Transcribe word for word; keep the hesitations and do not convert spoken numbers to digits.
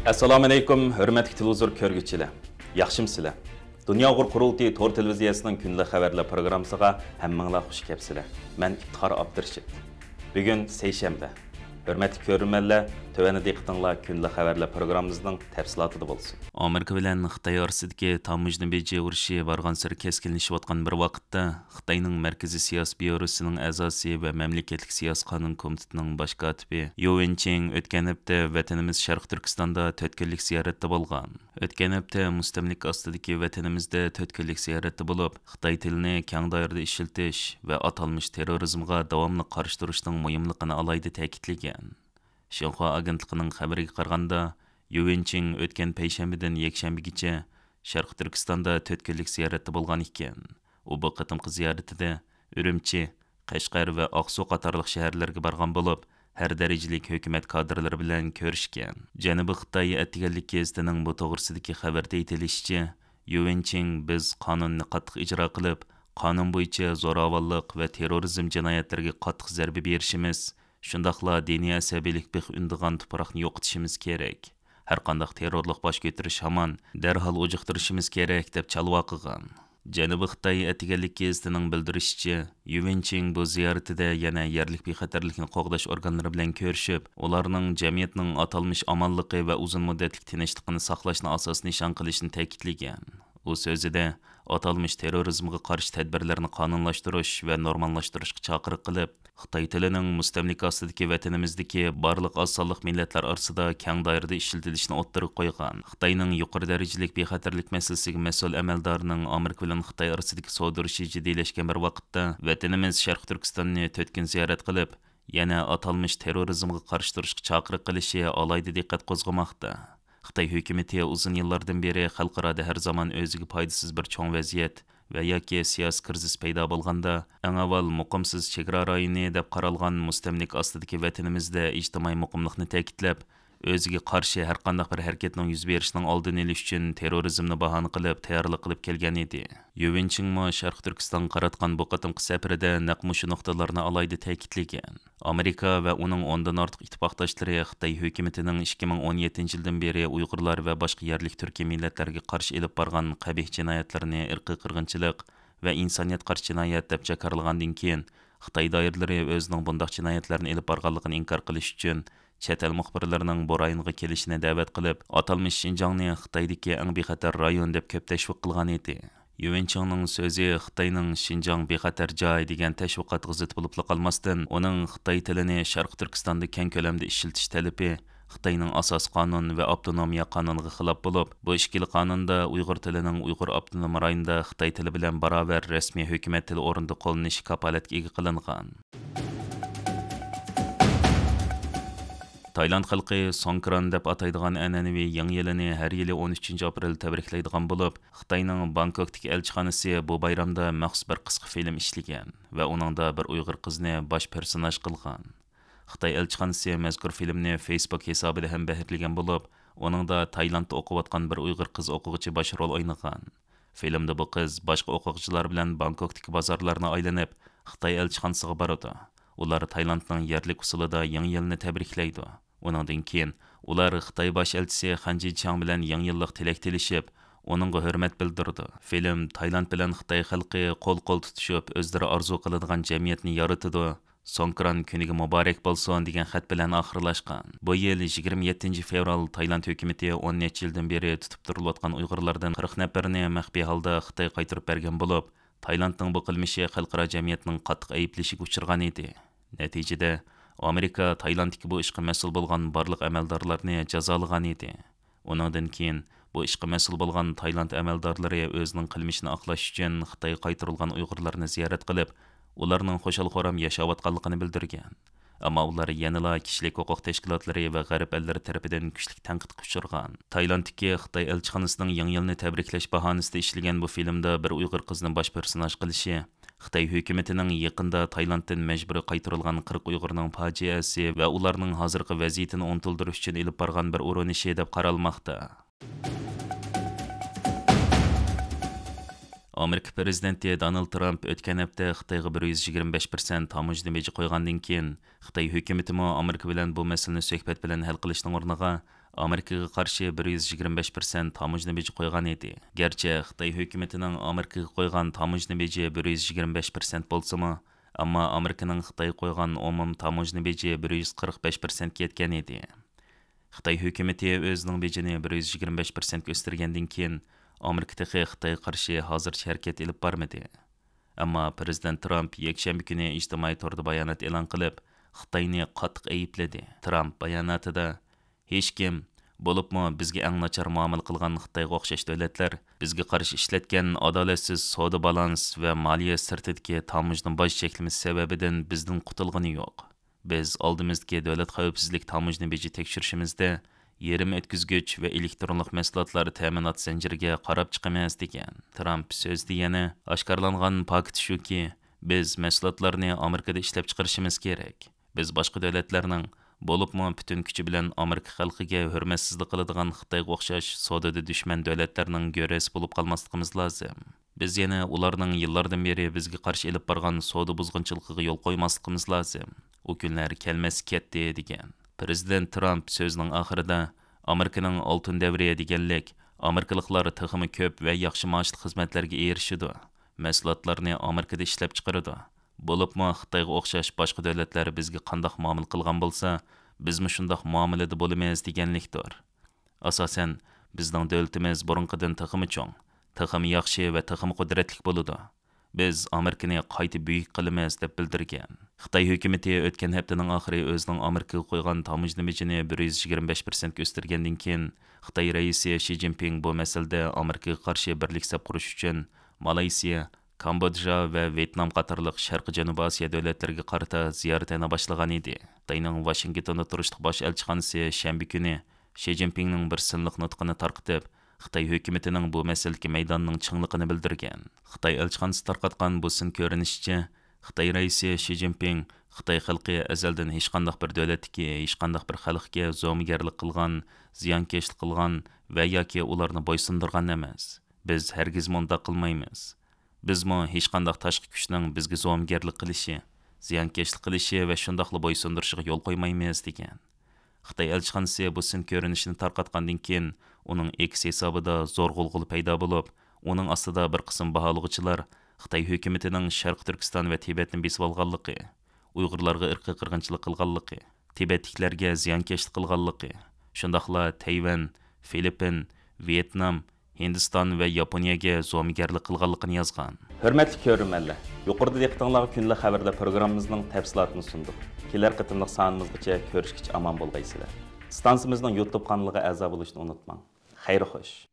ئەسسالامۇئەلەيكۇم، ھۆرمەتلىك تېلېۋىزور كۆرگۈچىلەر. ياخشىمۇسىلەر؟ دۇنيا ئۇيغۇر قۇرۇلتىيى تور تېلېۋىزىيەسىنىڭ كۈندىلىك خەۋەرلەر پروگراممىسىغا ھەممىڭلار خۇش كەپسىلەر. مەن ئىپتىخار ئابدۇرېشىت. بۈگۈن سەيشەنبە. ھۆرمەتلىك كۆرۈرمەنلەر، تۆۋەندە دىققىتىڭلار كۈندىلىك خەۋەرلەر پروگراممىمىزنىڭ تەپسىلاتىدا بولسۇن. ئامېرىكا بىلەن خىتاي ئارىسىدىكى تاموژنا بېجى ئۇرۇشى بارغانسېرى كەسكىنلىشىۋاتقان بىر ۋاقىتتا، خىتاينىڭ مەركىزىي سىياسىي بيۇروسىنىڭ ئەزاسى ۋە مەملىكەتلىك سىياسىي قانۇن كومىتېتىنىڭ باش كاتىپى يۇ ۋېنچىڭ ئۆتكەن ھەپتە ۋەتىنىمىز شەرقىي تۈركىستاندا تۆت كۈنلۈك زىيارەتتە بولغان. ئۆتكەن ھەپتە مۇستەملىكە ئاستىدىكى ۋەتىنىمىزدە تۆت كۈنلۈك زىيارەتتە بولۇپ، خىتاي تىلىنى كەڭ دائىرىدە ئىشلىتىش ۋە ئاتالمىش تېررورىزمغا داۋاملىق قارشى تۇرۇشنىڭ مۇھىملىقىنى ئالاھىدە تەكىتلىگەن. شىنخۇا ئاگېنتلىقىنىڭ خەۋىرىگە قارىغاندا، يۇ ۋېنچىڭ ئۆتكەن پەيشەنبىدىن يەكشەنبىگىچە شەرقىي تۈركىستاندا تۆت كۈنلۈك زىيارەتتە بولغان ئىكەن. ئۇ بۇ قېتىمقى زىيارىتىدە ئۈرۈمچى، قەشقەر ۋە ئاقسۇ قاتارلىق شەھەرلەرگە بارغان بولۇپ، ھەر دەرىجىلىك ھۆكۈمەت كادىرلىرى بىلەن كۆرۈشكەن. جەنۇبىي خىتاي ئەتىگەنلىك گېزىتىنىڭ بۇ توغرىسىدىكى خەۋىرىدە ئېيتىلىشىچە، يۇ ۋېنچىڭ، بىز قانۇننى قاتتىق ئىجرا قىلىپ، قانۇن بويىچە زوراۋانلىق ۋە تېررورىزم جىنايەتلىرىگە قاتتىق زەربە بېرىشىمىز، شۇنداقلا دىنىي ئەسەبىيلىك بىخ ئۈندىغان تۇپراقنى يوقىتىشىمىز كېرەك. ھەرقانداق تېررورلۇق باش كۆتۈرۈش ھامان دەرھال ئۇجۇقتۇرۇشىمىز كېرەك، دەپ چالۋاقىغان. جەنۇبىي خىتاي ئەتىگەنلىك گېزىتىنىڭ بىلدۈرۈشىچە، يۇ ۋېنچىڭ بۇ زىيارىتىدە يەنە يەرلىك بىخەتەرلىكنى قوغداش ئورگانلىرى بىلەن كۆرۈشۈپ، ئۇلارنىڭ جەمئىيەتنىڭ ئاتالمىش ئامانلىقى ۋە ئۇزۇن مۇددەتلىك تىنچلىقىنى ساقلاشنى ئاساس نىشان قىلىشىنى تەكىتلىگەن. ئۇ سۆزىدە، ئاتالمىش تېررورىزمغا قارشى تەدبىرلەرنى قانۇنلاشتۇرۇش ۋە نورماللاشتۇرۇشقا چاقىرىق قىلىپ، خىتاي تىلىنىڭ مۇستەملىكە ئاستىدىكى ۋەتىنىمىزدىكى بارلىق ئاز سانلىق مىللەتلەر ئارىسىدا كەڭ دائىرىدە ئىشلىتىلىشىنى ئوتتۇرىغا قويغان. خىتاينىڭ يۇقىرى دەرىجىلىك بىخەتەرلىك مەسىلىسىگە مەسئۇل ئەمەلدارىنىڭ ئامېرىكا بىلەن خىتاي ئارىسىدىكى سودا ئۇرۇشى جىددىيلەشكەن بىر ۋاقىتتا، ۋەتىنىمىز شەرقىي تۈركىستاننى تۆت كۈن زىيارەت قىلىپ، يەنە ئاتالمىش تېررورىزمغا قارشى تۇرۇشقا چاقىرىق قىلىشى ئالاھىدە دىققەت قوزغىماقتا. خىتاي ھۆكۈمىتى ئۇزۇن يىللاردىن بېرى خەلقئارادا ھەر زامان ئۆزىگە پايدىسىز بىر چوڭ ۋەزىيەت ۋە ياكى سىياسىي كىرىزىس پەيدا بولغاندا، ئەڭ ئاۋۋال مۇقىمسىز چېگرا رايونى دەپ قارالغان مۇستەملىكە ئاستىدىكى ۋەتىنىمىزدە ئىجتىمائىي مۇقىملىقنى تەكىتلەپ، ئۆزىگە قارشى ھەرقانداق بىر ھەرىكەتنىڭ يۈز بېرىشىنىڭ ئالدىنى ئېلىش ئۈچۈن تېررورىزمنى باھانە قىلىپ تەييارلىق قىلىپ كەلگەن ئىدى. يۇ ۋېنچىڭمۇ شەرقىي تۈركىستانغا قاراتقان بۇ قېتىمقى سەپىرىدە نەق مۇشۇ نۇقتىلارنى ئالاھىدە تەكىتلىگەن. ئامېرىكا ۋە ئۇنىڭ ئوندىن ئارتۇق ئىتتىپاقداشلىرى خىتاي ھۆكۈمىتىنىڭ ئىككى مىڭ ئون يەتتىنچى يىلدىن بېرى ئۇيغۇرلار ۋە باشقا يەرلىك تۈركىي مىللەتلەرگە قارشى ئېلىپ بارغان قەبىھ جىنايەتلىرىنى ئىرقىي قىرغىنچىلىق ۋە ئىنسانىيەتكە قارشى جىنايەت دەپ جاكارلىغاندىن كېيىن، خىتاي دائىرىلىرى ئۆزىنىڭ بۇنداق جىنايەتلەرنى ئېلىپ بارغانلىقىنى ئىنكار قىلىش ئۈچۈن، چەت ئەل مۇخبىرلىرىنىڭ بۇ رايونغا كېلىشىنى دەۋەت قىلىپ، ئاتالمىش شىنجاڭنى خىتايدىكى ئەڭ بىخەتەر رايون دەپ كۆپ تەشۋىق قىلغان ئىدى. يۇ ۋېنچىڭنىڭ سۆزى خىتاينىڭ شىنجاڭ بىخەتەر جاي دېگەن تەشۋىقاتىغا زىت بولۇپلا قالماستىن، ئۇنىڭ خىتاي تىلىنى شەرقىي تۈركىستاندا كەڭ كۆلەمدە ئىشلىتىش تەلىپى خىتاينىڭ ئاساسىي قانۇن ۋە ئاپتونومىيە قانۇنىغا خىلاپ بولۇپ، بۇ ئىككىلا قانۇندا ئۇيغۇر تىلىنىڭ ئۇيغۇر ئاپتونوم رايونىدا خىتاي تىلى بىلەن باراۋەر رەسمىي ھۆكۈمەت تىلى ئورنىدا قوللىنىشى كاپالەتكە ئىگە قىلىنغان. تايلاند خەلقى سوڭكران دەپ ئاتايدىغان ئەنئەنىۋى يېڭى يىلىنى ھەر يىلى ئون ئۈچىنچى ئاپرېلدا تەبرىكلەيدىغان بولۇپ، خىتاينىڭ بانكوكتىكى ئەلچىخانىسى بۇ بايرامدا مەخسۇس بىر قىسقا فىلىم ئىشلىگەن ۋە ئۇنىڭدا بىر ئۇيغۇر قىزنى باش پېرسوناژ قىلغان. خىتاي ئەلچىخانىسى مەزكۇر فىلىمنى فېيسبوك ھېسابىدا ھەمبەھىرلىگەن بولۇپ، ئۇنىڭدا تايلاندتا ئوقۇۋاتقان بىر ئۇيغۇر قىز ئوقۇغۇچى باش رول ئوينىغان. فىلىمدا بۇ قىز باشقا ئوقۇغۇچىلار بىلەن بانكوكتىكى بازارلارنى ئايلىنىپ، خىتاي ئەلچىخانىسىغا بارىدۇ. ئۇلار تايلاندنىڭ يەرلىك ئۇسۇلىدا يېڭى يىلنى تەبرىكلەيدۇ. ئۇنىڭدىن كېيىن ئۇلار خىتاي باش ئەلچىسى خەن جىنچياڭ بىلەن يېڭى يىللىق تىلەك تىلىشىپ، ئۇنىڭغا ھۆرمەت بىلدۈرىدۇ. فىلىم تايلاند بىلەن خىتاي خەلقى قول-قول تۇتۇشۇپ، ئۆزلىرى ئارزۇ قىلىدىغان جەمئىيەتنى يارىتىدۇ. سوڭكران كۈنىگە مۇبارەك بولسۇن دېگەن خەت بىلەن ئاخىرلاشقان. بۇ يىل يىگىرمە يەتتىنچى فېۋرال تايلاند ھۆكۈمىتى ئون نەچچە يىلدىن بېرى تۇتۇپ تۇرۇلۇۋاتقان ئۇيغۇرلاردىن قىرىق نەپىرىنى مەخپىي ھالدا خىتايغا قايتۇرۇپ بەرگەن بولۇپ، تايلاندنىڭ بۇ قىلمىشى خەلقئارا جەمئىيەتنىڭ قاتتىق ئەيىبلىشىگە ئۇچرىغان ئىدى. نەتىجىدە، ئامېرىكا تايلاندتىكى بۇ ئىشقا مەسئۇل بولغان بارلىق ئەمەلدارلارنى جازالىغان ئىدى. ئۇنىڭدىن كېيىن بۇ ئىشقا مەسئۇل بولغان تايلاند ئەمەلدارلىرى ئۆزىنىڭ قىلمىشىنى ئاقلاش ئۈچۈن خىتايغا قايتۇرۇلغان ئۇيغۇرلارنى زىيارەت قىلىپ، ئۇلارنىڭ خۇشال-خۇرام ياشاۋاتقانلىقىنى بىلدۈرگەن. ئەمما ئۇلار يەنىلا كىشىلىك ھوقۇق تەشكىلاتلىرى ۋە غەرب ئەللىرى تەرىپىدىن كۈچلۈك تەنقىدكە ئۇچرىغان. تايلاندتىكى خىتاي ئەلچىخانىسىنىڭ يېڭى يىلنى تەبرىكلەش باھانىسىدا ئىشلىگەن بۇ فىلىمدا بىر ئۇيغۇر قىزنى باش پېرسوناژ قىلىشى، خىتاي ھۆكۈمىتىنىڭ يېقىندا تايلاندتىن مەجبۇرىي قايتۇرۇلغان قىرىق ئۇيغۇرنىڭ پاجىئەسى ۋە ئۇلارنىڭ ھازىرقى ۋەزىيىتىنى ئۇنتۇلدۇرۇش ئۈچۈن ئېلىپ بارغان بىر ئۇرۇنۇشى دەپ قارالماقتا. ئامېرىكا پىرېزىدېنتى دونالد ترامپ ئۆتكەن ھەپتە خىتايغا بىر يۈز يىگىرمە بەش پىرسەنت تاموژنا بېجى قويغاندىن كېيىن، خىتاي ھۆكۈمىتىمۇ ئامېرىكا بىلەن بۇ مەسىلىنى سۆھبەت بىلەن ھەل قىلىشنىڭ ئورنىغا، ئامېرىكىغا قارشى بىر يۈز يىگىرمە بەش پىرسەنت تاموژنا بېجى قويغان ئىدى. گەرچە خىتاي ھۆكۈمىتىنىڭ ئامېرىكىغا قويغان تاموژنا بېجى بىر يۈز يىگىرمە بەش پىرسەنت بولسىمۇ، ئەمما ئامېرىكىنىڭ خىتايغا قويغان ئومۇمىي تاموژنا بېجى بىر يۈز قىرىق بەش پىرسەنتكە يەتكەن ئىدى. خىتاي ھۆكۈمىتى ئۆزىنىڭ بېجىنى بىر يۈز يىگىرمە بەش پىرسەنتكە ئۆستۈرگەندىن كېيىن، ئامېرىكا تېخى خىتايغا قارشى ھازىرچە ھەرىكەت ئېلىپ بارمىدى. ئەمما پىرېزىدېنت ترامپ يەكشەنبە كۈنى ئىجتىمائىي توردا بايانات ئېلان قىلىپ، خىتاينى قاتتىق ئەيىبلىدى. ترامپ باياناتىدا، «ھېچكىم، بولۇپمۇ بىزگە ئەڭ ناچار مۇئامىلە قىلغان خىتايغا ئوخشاش دۆلەتلەر، بىزگە قارشى ئىشلەتكەن ئادالەتسىز سودا بالانس ۋە مالىيە سىرتىدىكى تاموژنا باج چەكلىمىسى سەۋەبىدىن بىزدىن قۇتۇلغىنى يوق. بىز ئالدىمىزدىكى دۆلەت خەۋپسىزلىك تاموژنا بېجى تەكشۈرۈشىمىزدە يېرىم ئۆتكۈزگۈچ ۋە ئېلېكترونلۇق مەھسۇلاتلار تەمىنات زەنجىرىگە قاراپ چىقىمىز» دېگەن. ترامپ سۆزىدە يەنە، «ئاشكارىلانغان پاكىت شۇكى، بىز مەھسۇلاتلارنى ئامېرىكىدا ئىشلەپچىقىرىشىمىز كېرەك. بىز باشقا دۆلەتلەرنىڭ، بولۇپمۇ پۈتۈن كۈچى بىلەن ئامېرىكا خەلقىگە ھۆرمەتسىزلىك قىلىدىغان خىتايغا ئوخشاش سودىدا دۈشمەن دۆلەتلەرنىڭ گۆرەسى بولۇپ قالماسلىقىمىز لازىم. بىز يەنە ئۇلارنىڭ يىللاردىن بېرى بىزگە قارشى ئېلىپ بارغان سودا بۇزغۇنچىلىقىغا يول قويماسلىقىمىز لازىم. ئۇ كۈنلەر كەلمەسكە كەتتى» دېگەن. پىرېزىدېنت ترامپ سۆزىنىڭ ئاخىرىدا، «ئامېرىكىنىڭ ئالتۇن دەۋرى دېگەنلىك، ئامېرىكىلىقلار تېخىمۇ كۆپ ۋە ياخشى مائاشلىق خىزمەتلەرگە ئېرىشىدۇ، مەھسۇلاتلارنى ئامېرىكىدا ئىشلەپچىقىرىدۇ. بولۇپمۇ خىتايغا ئوخشاش باشقا دۆلەتلەر بىزگە قانداق مۇئامىلە قىلغان بولسا، بىزمۇ شۇنداق مۇئامىلىدە بولىمىز» دېگەنلىكتۇر. ئاساسەن، بىزنىڭ دۆلىتىمىز بۇرۇنقىدىن تېخىمۇ چوڭ، تېخىمۇ ياخشى ۋە تېخىمۇ قۇدرەتلىك بولىدۇ. بىز ئامېرىكىنى قايتا بۈيۈك قىلىمىز، دەپ بىلدۈرگەن. خىتاي ھۆكۈمىتى ئۆتكەن ھەپتىنىڭ ئاخىرى ئۆزىنىڭ ئامېرىكىغا قويغان تاموژنا بېجىنى بىر يۈز يىگىرمە بەش پىرسەنتكە ئۆستۈرگەندىن كېيىن، خىتاي رەئىسى شى جىنپىڭ بۇ مەسىلىدە ئامېرىكىغا قارشى بىرلىك سەپ قۇرۇش ئۈچۈن مالايسىيا، كامبودژا ۋە ۋيېتنام قاتارلىق شەرقىي جەنۇبىي ئاسىيا دۆلەتلىرىگە قارىتا زىيارىتىنى باشلىغان ئىدى. خىتاينىڭ ۋاشىنگتوندا تۇرۇشلۇق باش ئەلچىخانىسى شەنبە كۈنى شى جىنپىڭنىڭ بىر سىنلىق نۇتقىنى تارقىتىپ، خىتاي ھۆكۈمىتىنىڭ بۇ مەسىلىدىكى مەيدانىنىڭ چىڭلىقىنى بىلدۈرگەن. خىتاي ئەلچىخانىسى تارقاتقان بۇ سىن كۆرۈنۈشىچە، خىتاي رەئىسى شى جىنپىڭ، خىتاي خەلقى ئەزەلدىن ھېچقانداق بىر دۆلەتتىكى ھېچقانداق بىر خەلقكە زومىگەرلىك قىلغان، زىيانكەشلىك قىلغان ۋە ياكى ئۇلارنى بويسۇندۇرغان ئەمەس. بىز ھەرگىزمۇ ئۇنداق قىلمايمىز. بىزمۇ ھېچقانداق تاشقى كۈچنىڭ بىزگە زومىگەرلىك قىلىشى، زىيانكەشلىك قىلىشى ۋە شۇنداقلا بويسۇندۇرۇشىغا يول قويمايمىز، دېگەن. خىتاي ئەلچىخانىسى بۇ سىن كۆرۈنۈشىنى تارقاتقاندىن كېيىن، ئۇنىڭ ئېكس ھېسابىدا زور غۇلغۇلا پەيدا بولۇپ، ئۇنىڭ ئاستىدا بىر قىسىم باھالىغۇچىلار خىتاي ھۆكۈمىتىنىڭ شەرقىي تۈركىستان ۋە تىبەتنى بېسىۋالغانلىقى، ئۇيغۇرلارغا ئىرقىي قىرغىنچىلىق قىلغانلىقى، تىبەتلىكلەرگە زىيانكەشلىك قىلغانلىقى، شۇنداقلا تەيۋەن، فىلىپپىن، ۋيېتنام، ھىندىستان ۋە ياپونىيەگە زومىگەرلىك قىلغانلىقىنى يازغان. ھۆرمەتلىك كۆرۈرمەنلەر، يۇقىرىدا دىققىتىڭلارغا كۈندىلىك خەۋەرلەر پروگراممىمىزنىڭ تەپسىلاتىنى سۇندۇق. كېلەر قېتىملىق سانىمىزغىچە كۆرۈشكىچە ئامان بولغايسىلەر. ئىستانسىمىزنىڭ يۇتۇب قانىلىغا ئەزا بولۇشنى ئۇنتۇماڭ. خەير خوش.